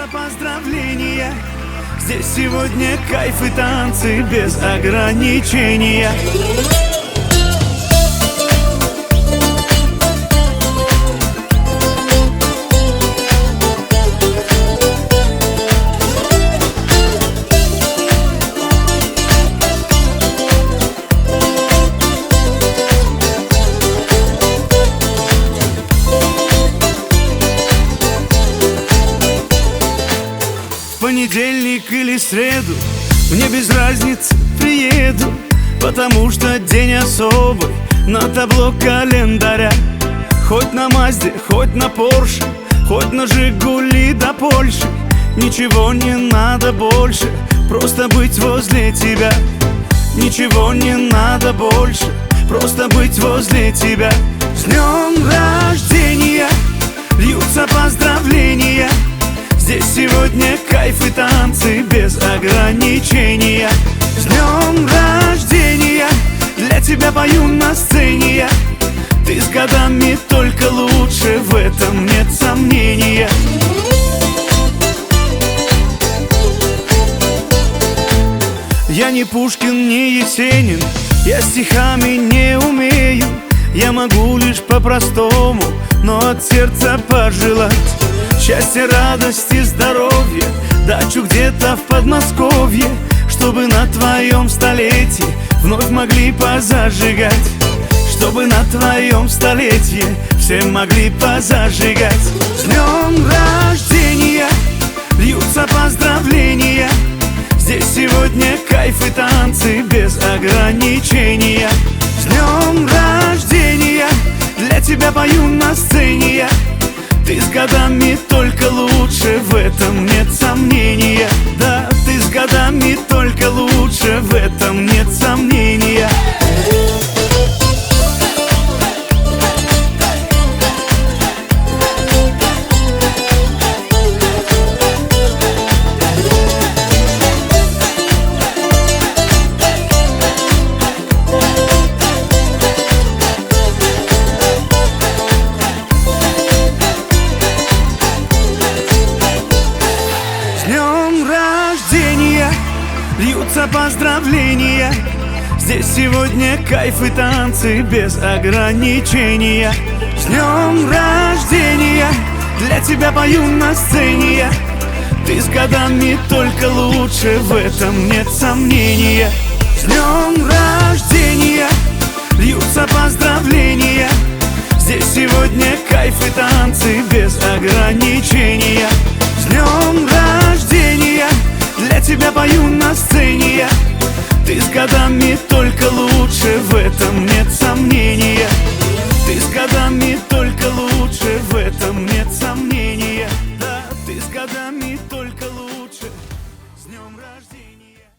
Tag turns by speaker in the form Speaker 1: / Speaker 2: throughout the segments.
Speaker 1: Льются поздравления. Здесь сегодня кайф и танцы без ограничения. Понедельник или среду, мне без разницы, приеду, потому что день особый на табло календаря. Хоть на Мазде, хоть на Порше, хоть на Жигули до Польши, ничего не надо больше, просто быть возле тебя. Ничего не надо больше, просто быть возле тебя. С днем рождения, льются поздравления. Здесь сегодня кайф и танцы без ограничения. С днем рождения, для тебя пою на сцене я. Ты с годами только лучше, в этом нет сомнения. Я не Пушкин, не Есенин, я стихами не умею. Я могу лишь по-простому, но от сердца пожелать счастья, радости, здоровья, дачу где-то в Подмосковье, чтобы на твоем столетии вновь могли позажигать. Чтобы на твоем столетии все могли позажигать. С днем рождения, льются поздравления. Здесь сегодня кайф и танцы без ограничения. С днем рождения, для тебя пою на сцене я. Ты с годами только лучше, в этом нет сомнения. Да, ты с годами только лучше, в этом нет сомнения. Льются поздравления. Здесь сегодня кайф и танцы без ограничения. С днем рождения, для тебя пою на сцене я. Ты с годами только лучше, в этом нет сомнения. С днем рождения, льются поздравления. Здесь сегодня кайф и танцы без ограничения. С днем рождения, для тебя пою на сцене я. Ты с годами только лучше, в этом нет сомнения. Ты с годами только лучше, в этом нет сомнения. Да, ты с годами только лучше. С днем рождения.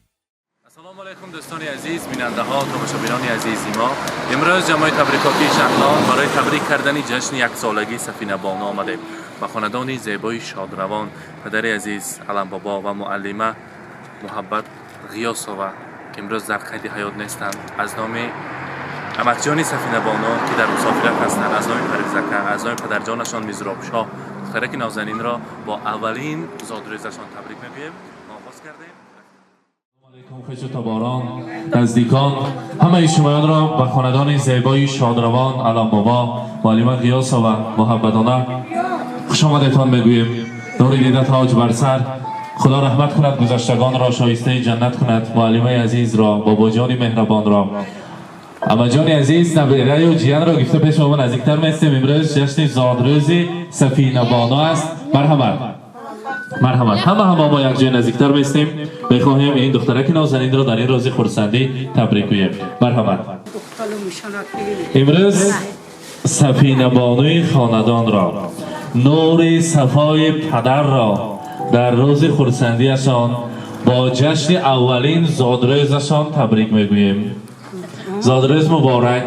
Speaker 2: Ассалому алайкум, дӯстони азиз, бинандаҳо, тамошобинони азизи мо. Имрӯз ҷамои табрикотии Шаҳлон барои табрик кардани ҷашни яксолагии Сафина Бону омадем ба хонадони зебои шодравон, падари азиз Аламбобо ва муаллима Муҳаббат Ғиёсова, ки имрӯз дар қайди ҳаёт нестанд. Аз номи амакҷони Сафина Бону, ки дар мусофират ҳастанд, аз номи Парвизака, аз номи падарҷонашон Мизробшоҳ, духтараки нозанинро бо аввалин зодрӯзашон табрик мегӯем. Мо оғоз кардем.
Speaker 3: Алайкум, хешу таборон, наздикон, ҳамаи шумоёнро ба хонадони зебои шодравон Аламбобо, муаллима Ғиёсова муҳаббатона хушомадетон мегӯем. Нури дида, тоҷ бар сар. Худо раҳмат кунад гузаштагонро, шоистаи ҷаннат кунад муаллимаи азизро, бобоҷони меҳрабонро. Амаҷони азиз, набираю ҷиянро гирифта пеш мо наздиктар местем. Имрӯз ҷашни зодрӯзи Сафина Бону аст. Марҳамат, марҳамат, ҳама мо якҷоя наздиктар местем. Мехоҳем ин духтараки нозанинро дар ин рӯзи хурсандӣ табрик гӯем. Марҳамат. Имрӯз Сафина Бонуи хонадонро, нури сафои падарро дар рӯзи хурсандиашон бо ҷашни аввалин зодрӯзашон табрик мегӯем. Зодрӯз муборак,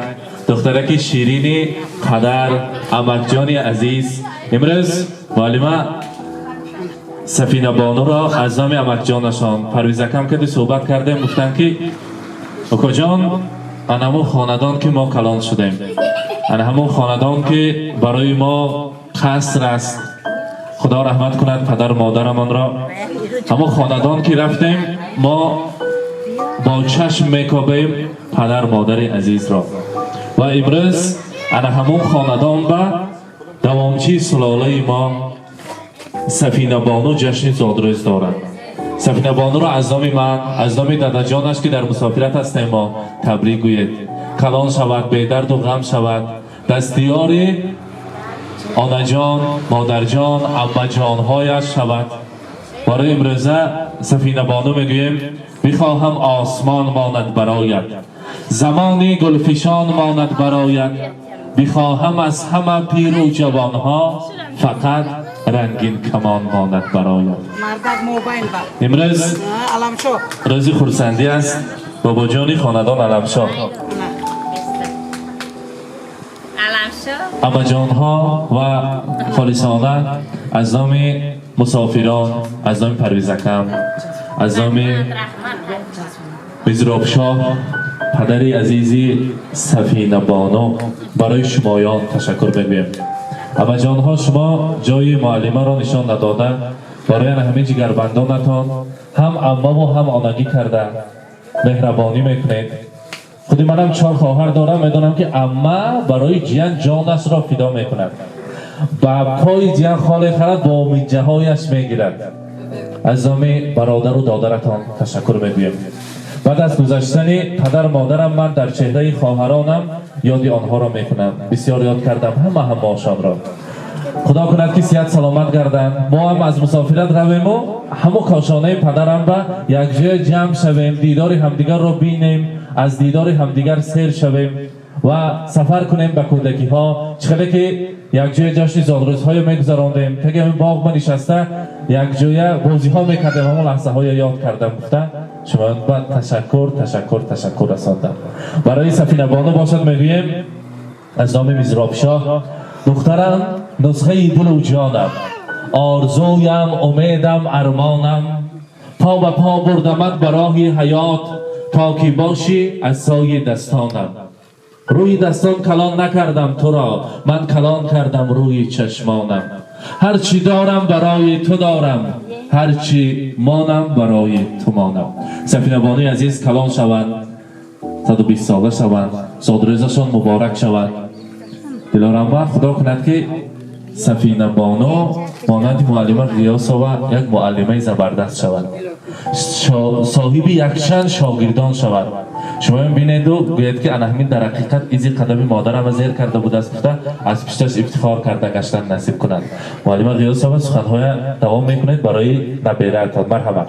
Speaker 3: духтараки ширини падар, амакҷони азиз. Имрӯз муаллима Сафина Бонуро аз номи амакҷонашон Парвизакам кади суҳбат кардем, гуфтанд, ки укоҷон, ана ҳамун хонадон, ки мо калон шудем, ана ҳамун хонадон, ки барои мо қаср аст. Худо раҳмат кунад падар модарамонро. Ҳамон хонадон ки рафтем, мо бо чашм мекобем падар модари азизро. Ва имрӯз ана ҳамон хонадон ба давомчии сулолаи мо Сафина Бону ҷашни зодрӯз дорад. Сафина Бонуро аз номи ман, аз номи дадаҷонаш, ки дар мусофират ҳастем мо, табрик гӯед. Калон шавад, бедарду ғам шавад, дастиёри онаҷон, модарҷон, аммаҷонҳояш шавад. Барои имрӯза Сафина Бону мегӯем: бихоҳам осмон монад барояд, замони гулфишон монад барояд, бихоҳам аз ҳама пиру ҷавонҳо фақат рангин камон монад барояд. Имрӯз рӯзи хурсандӣ аст. Бобоҷони хонадон Аламшоҳ, амаҷонҳо ва холисона аз номи мусофирон, аз номи Парвизакам, аз номи Мизробшоҳ, падари азизи Сафина Бону, барои шумоён ташаккур мегӯем. Амаҷонҳо, шумо ҷои муаллимаро нишон надода, барои ҳамин ҷигарбандонатон ҳам аммаву ҳам онагӣ карда меҳрабонӣ мекунед. Худи манам 4 хоҳар дорам, медонам ки амма барои ҷиян ҷонашро фидо мекунад. Ба пои ҷиян холе харад, бо миҷҷаҳояш мегирад. Аз номи бародару додаратон ташаккур мегӯем. Баъд аз гузаштани падар модарам ман дар чеҳраи хоҳаронам ёди онҳоро мекунам. Бисёр ёд кардам ҳама ҳамошонро. Худо кунад ки сиҳат саломат гарданд. Мо ҳам аз мусофират равему ҳамо кошонаи падарам ба якҷоя ҷамъ шавем, дидори ҳамдигарро бинем, аз дидори ҳамдигар сер шавем ва сафар кунем ба кӯдакиҳо. Чӣ хеле ки якҷоя ҷашни зодрӯзҳое мегузарондем, таги ҳамин боғ ба нишаста якҷоя бозиҳо мекардем, ҳамон лаҳзаҳое ёд кардам гуфта шумо ба ташаккур, ташаккур, ташаккур расондам. Барои Сафина Бону бошад мегӯем аз номи Мизробшоҳ: духтарам, нусхаи дилу ҷонам, орзуям, умедам, армонам, по ба по бурдамат ба роҳи ҳаёт, то ки бошӣ аз сои дастонам. Рӯи дастон калон накардам туро, ман калон кардам рӯи чашмонам. Ҳарчи дорам барои ту дорам, ҳарчи монам барои ту монам. Сафина Бонуи азиз калон шаванд, 120 сола шаванд, зодрӯзашон муборак шавад. Дилорамба, худо кунад ки Сафина Бону монанди муаллима Ғиёсова як муаллимаи забардаст шавад, соҳиби якчанд шогирдон шавад. Шумо бинеду гӯед ки ана ҳамин дар ҳақиқат изи қадами модарама зер карда будааст гуфта аз пишташ ифтихор карда гаштан насиб кунад. Муаллима Ғиёсова, суханҳоя давом мекунед барои набераатон. Марҳамат.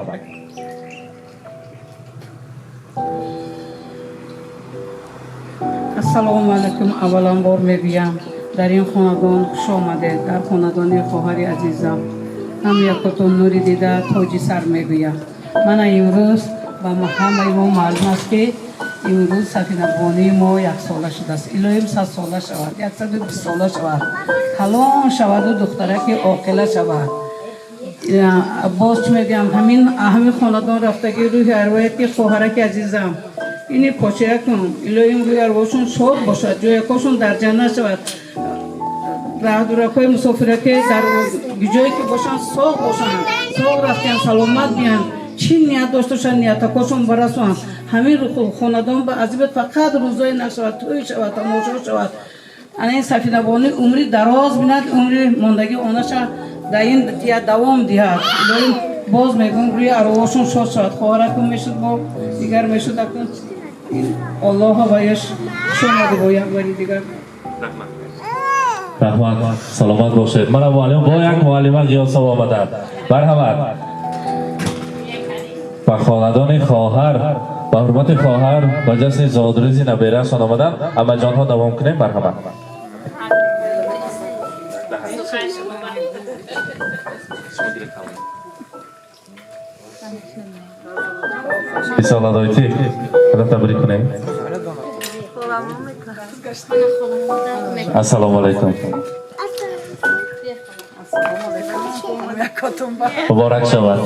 Speaker 4: Ассалому алайкум. Авваланбор мегӯям, дар ин хонадон хуш омадед, дар хонадони хоҳари азизам. Ҳам якотон нури дида, тоҷи сар мегӯям. Мана имрӯз ба ҳамаи мо маълум аст, ки имрӯз Сафина Бонуи мо 1 сола шудааст. Илоҳим 100 сола шавад, 120 сола шавад, калон шаваду духтараки оқила шавад. Боз чӣ мегӯям, ҳамин хонадон рафтагӣ рӯҳи арвояти хоҳараки азизам ини почаякун, илоҳим рӯи арвоҳшон шод бошад, ҷоякошон дар ҷаннат шавад, раҳдуракҳои мусофираке дар ҷое ки бошанд соғ бошанд, соғ рафтиянд, саломат биянд, чӣ ният дошта бошанд, ниятакошон барасонанд. Ҳамин хонадон ба азибат фақат рӯзое нашавад, тӯй шавад, тамошо шавад. Ана ин Сафина Бонуи умри дароз бинад, умри мондагӣ онаша дар ин давом диҳад. Илоҳим, боз мегӯм, рӯи арвоҳшон шод шавад. Хоҳаракун мешуд, бо дигар мешуд, акун Аллоҳа ваяш хуш омадӣ бо як бари дигар.
Speaker 3: Раҳмат, саломат бошед. Мана муаллим бо як муаллима Ғиёсова омаданд. Марҳамат, ба хонадони хоҳар, ба ҳурмати хоҳар, ба ҷашни зодрӯзи набераашон омаданд. Амаҷонҳо, давом кунем, марҳамат. Рисоладоити худо табрик кунем. Ассалому алайкум, муборак шавад.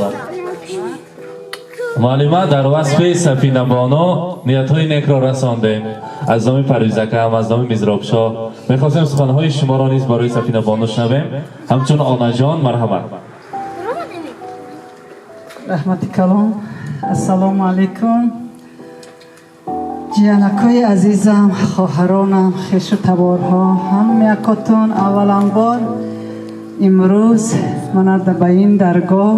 Speaker 3: Муаллима дар васфи Сафина Бону ниятҳои некро расондем. Аз номи Парвизакам, аз номи Мизробшоҳ мехостем суханҳои шуморо низ барои Сафина Бону шунавем. Ҳамчун онаҷон марҳамат.
Speaker 5: Раҳмати калом. Ассалому алайкум. Ҷиянакҳои азизам, хоҳаронам, хешу таборҳо, ҳамякотон авваланбор имрӯз мана ба ин даргоҳ,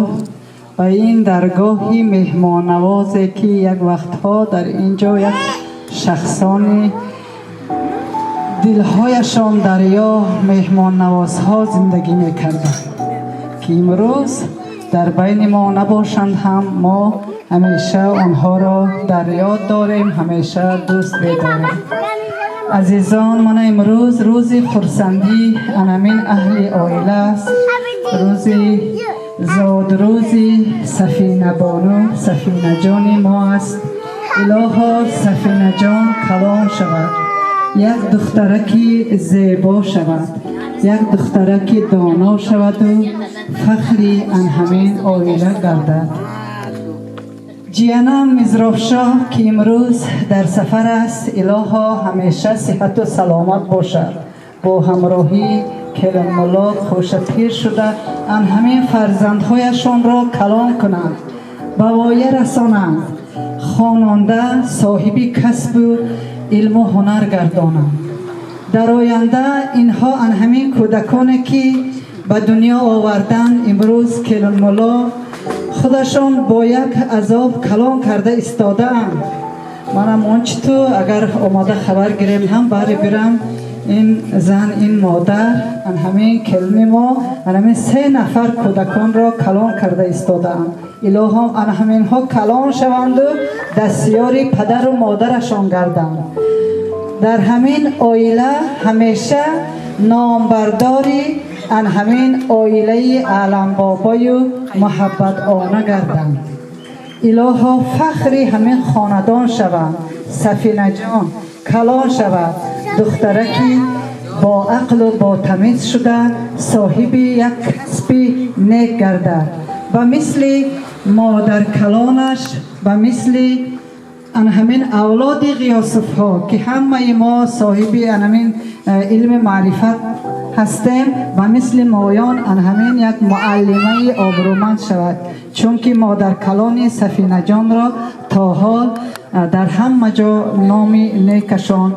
Speaker 5: ба ин даргоҳи меҳмоннавозе ки як вақтҳо дар ин ҷо як шахсони дилҳояшон дарё меҳмоннавозҳо зиндагӣ мекарданд, ки имрӯз дар байни мо набошанд ҳам мо ҳамеша онҳоро дар ёд дорем, ҳамеша дӯст медорем. Азизон, мана имрӯз рӯзи хурсандӣ анамин аҳли оила аст, рӯзи зодрӯзи Сафинабону, Сафинаҷони мо аст. Илоҳо Сафинаҷон калон шавад, як духтараки зебо шавад, як духтараки доно шаваду фахри анҳамин оила гардад. Ҷиянам Мизробшоҳ ки имрӯз дар сафар аст, илоҳо ҳамеша сиҳату саломат бошад. Бо ҳамроҳӣ келинмулло хӯшапир шуда анҳамин фарзандҳояшонро калон кунанд, ба воя расонанд, хононда соҳиби касбу илму ҳунар гардонанд. Дар оянда инҳо анҳамин кӯдаконе ки ба дунё оварданд, имрӯз келинмулло худашон бо як азоб калон карда истодаанд. Манам он чи ту агар омода хабар гирем ҳам бари бирам, ин зан, ин модар, ҳамин келини мо ҳамин се нафар кӯдаконро калон карда истодаанд. Илоҳом ҳаминҳо калон шаванду дастёри падару модарашон гарданд. Дар ҳамин оила ҳамеша номбардори ҳамин оилаи аламбобою муҳаббатона гарданд. Илоҳо фахри ҳамин хонадон шаванд. Сафинаҷон калон шавад, духтараки бо ақлу бо тамиз шуда соҳиби як касби нек гардад. Ба мисли модаркалонаш, ба мисли ҳамин авлоди Ғиёсовҳо ки ҳамаи мо соҳиби ҳамин илми маърифат ҳастем, ба мисли моён ҳамин як муаллимаи обрӯманд шавад, чунки модаркалони Сафинаҷонро то ҳол дар ҳама ҷо номи некашон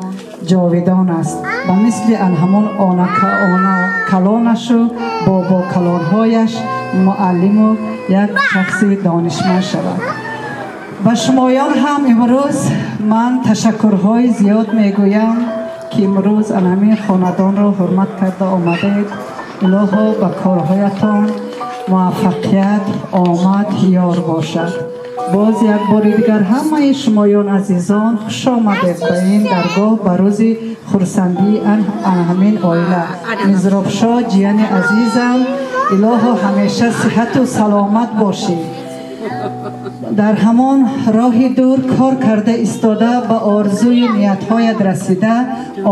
Speaker 5: ҷовидон аст. Ба мисли ҳамон она калонашу бобокалонҳояш муаллиму як шахси донишманд шавад. Ба шумоён ҳам имрӯз ман ташаккурҳои зиёд мегӯям ки имрӯз ҳамин хонадонро ҳурмат карда омадаед. Илоҳо ба корҳоятон муваффақият, омад ёр бошад. Боз як бори дигар ҳамаи шумоён азизон хуш омадед ба ин даргоҳ, ба рӯзи хурсандии ҳамин оила. Мизробшоҳ ҷияни азизам, илоҳо ҳамеша сиҳату саломат бошӣ. Дар ҳамон роҳи дур кор карда истода, ба орзуи ниятҳоят расида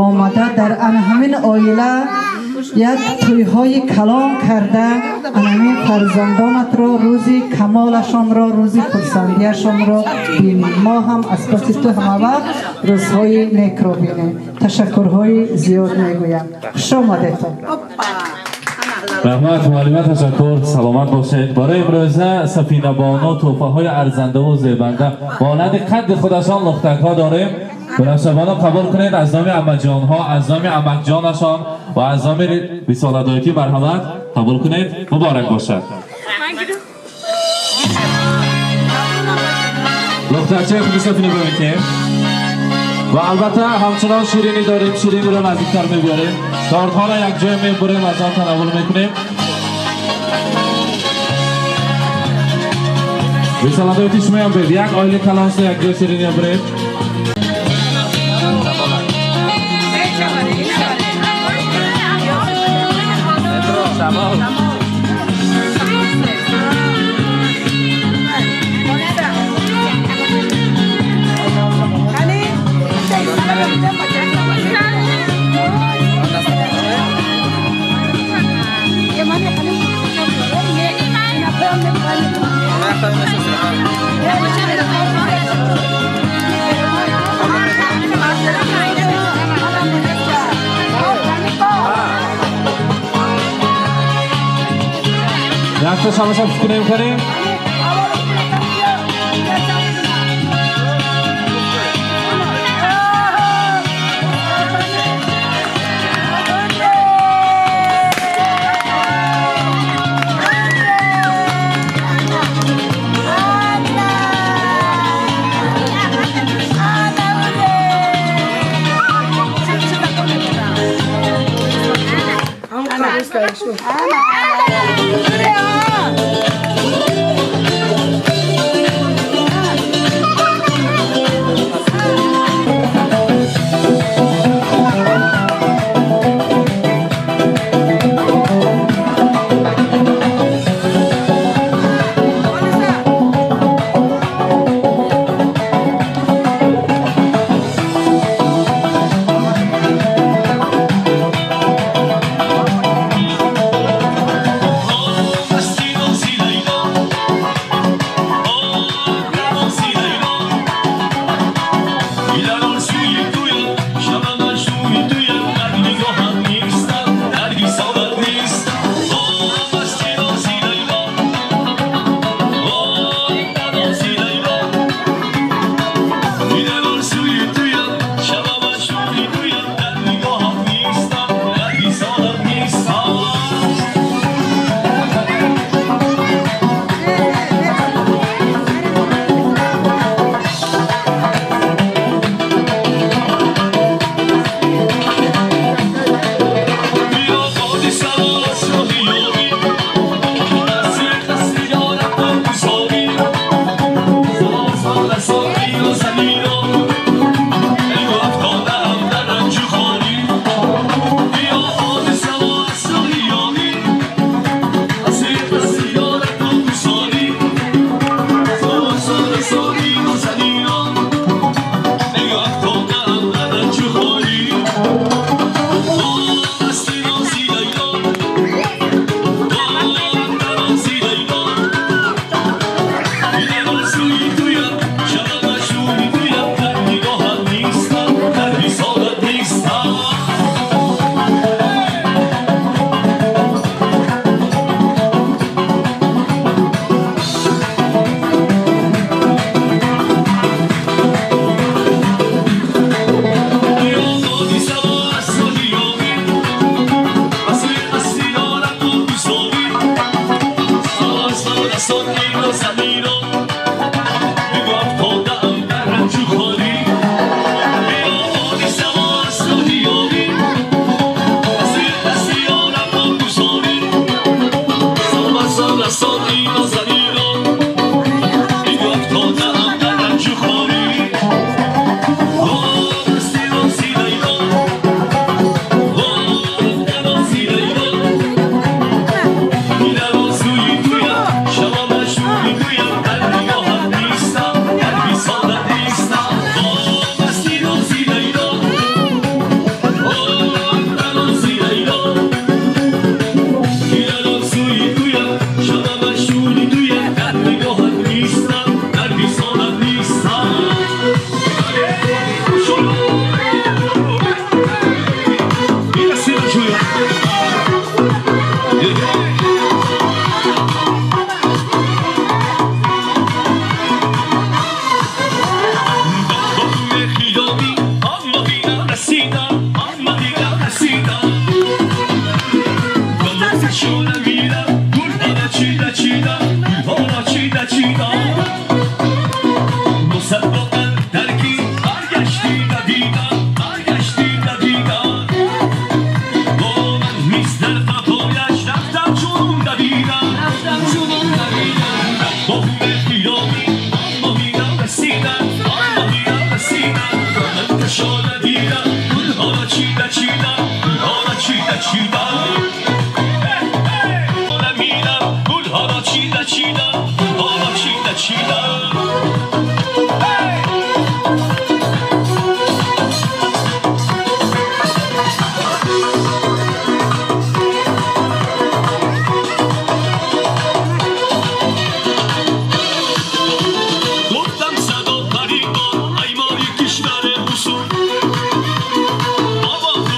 Speaker 5: омада, дар ҳамин оила як тӯйҳои калон карда, ҳамин фарзандонатро рӯзи камолашонро, рӯзи хурсандиашонро бинем. Мо ҳам аз паси ту ҳамавақт рӯзҳои некро бинем. Ташаккурҳои зиёд мегӯям. Хуш омадетон.
Speaker 3: Раҳмат муаллима, ташаккур, саломат бошед. Барои имрӯза Сафина Бону тӯҳфаҳои арзанда ва зебанда монанди қадди худашон лухтакҳо дорем. Гулафшабону қабул кунед аз номи амаҷонҳо, аз номи амакҷонашон ва аз номи рисолатдоятӣ марҳамат қабул кунед. Муборак бошад. Лухтакчаи худи Сафина бимекем ва албатта ҳамчунон ширинӣ дорем, шириниро наздиктар мебиёрем. Тортҳоро якҷоя мебурем, аз он танаввул мекунем. Рисолатдояти шумоям бед, як оила калоншуда якҷоя ширинӣ буред. Якта шамаша кунем кунем.
Speaker 6: Baba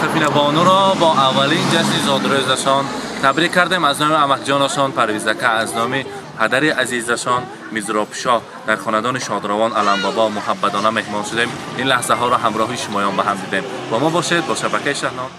Speaker 2: Сафинабонуро бо аввалин ҷашни зодрӯзашон табрик кардем. Аз номи амакҷонашон Парвизака, аз номи падари азизашон Мизробшоҳ дар хонадони шодравон Аламбобо муҳаббатона меҳмон шудем. Ин лаҳзаҳоро ҳамроҳи шумоён ба ҳам дидем. Бо мо бошед, бо шабакаи Шаҳнон.